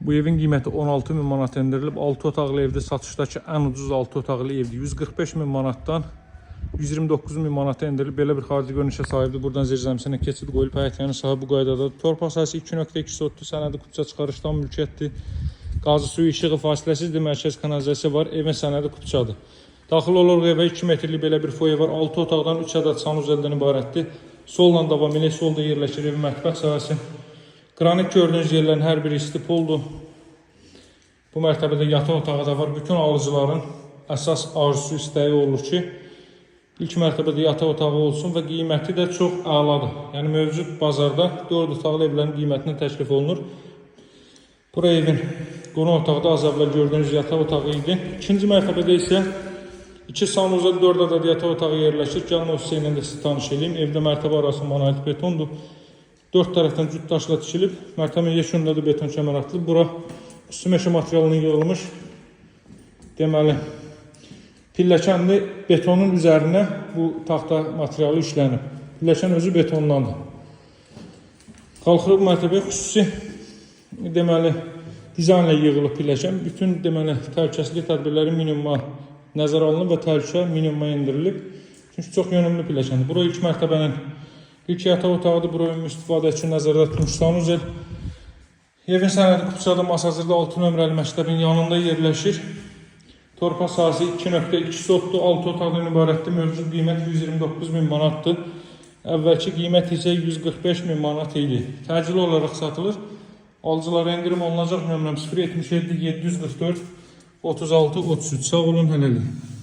Bu evin qiyməti 16 min manat endirilib. 6 otaqlı evdə satışdakı ən ucuz 6 otaqlı evdir. 145 min manatdan 129 min manata endirilib. Belə bir xarici görünüşə sahibdir. Buradan zirzəmisinə keçid qoyulub. Həyət yanı sahə bu qaydadadır. Torpaq sahəsi 2.2 sotdur. Sənədi kupça çıxarışdan mülkiyyətdir. Qazı suyu işığı fasiləsizdir. Mərkəz kanalizasiya var. Evin sənədi kupçadır. Daxil oluruq evə 2 metrlik belə bir foye var. 6 otaqdan 3 ədəd sanuzeldən ibarətdir. Solla davam eləyək. Solda yerləşir evin mətbəx sahəsi. Qranit gördüyünüz yerlərin hər biri istipoldur. Bu mərtəbədə yataq otağı da var. Bütün alıcıların əsas arzusu, istəyi olur ki, ilk mərtəbədə yataq otağı olsun və qiyməti də çox əladır. Yəni mövcud bazarda 4 otaqlı evlərin qiymətinə təklif olunur. Bura evin qonaq otaqda az əvvəl gördüyünüz yataq otağı idi. İkinci mərtəbədə isə 2 sanuzel, 4 ədəd yataq otağı yerləşir. Gəlin o hissə ilə də sizi tanış eləyim. Evdə mərtəbə arası monolit betondur. Dörd tərəfdən cüt daşla tikilib. Mərtəbə yekununda da beton kəmər atılıb. Bura üstü meşə materialından yığılmış. Deməli, pilləkənli betonun üzərinə bu taxta materialı işlənib. Pilləkən özü betondandır. Qalxırıq mərtəbəyə, xüsusi deməli dizaynla yığılıb pilləkən. Bütün deməli təhlükəsizlik tədbirləri minimuma nəzərə alınıb və təhlükə minimuma endirilib. Çünki çox yönümlü pilləkəndir. Bura ilk mərtəbənin ilk yataq otağıdır. Bura ümumi istifadə üçün nəzərdə tutulmuş sanuzel. Evin sənədi Kupçada, Masazırda 6 nömrəli məktəbin yanında yerləşir. Torpaq sahəsi 2.2 sotdur, 6 otaqdan ibarətdir. Mövcud qiymət 129 min manatdır. Əvvəlki qiymət isə 145 min manat idi. Təcili olaraq satılır. Alıcılara endirim olunacaq. Nömrəm 077 744 36 33. Sağ olun, hələlik.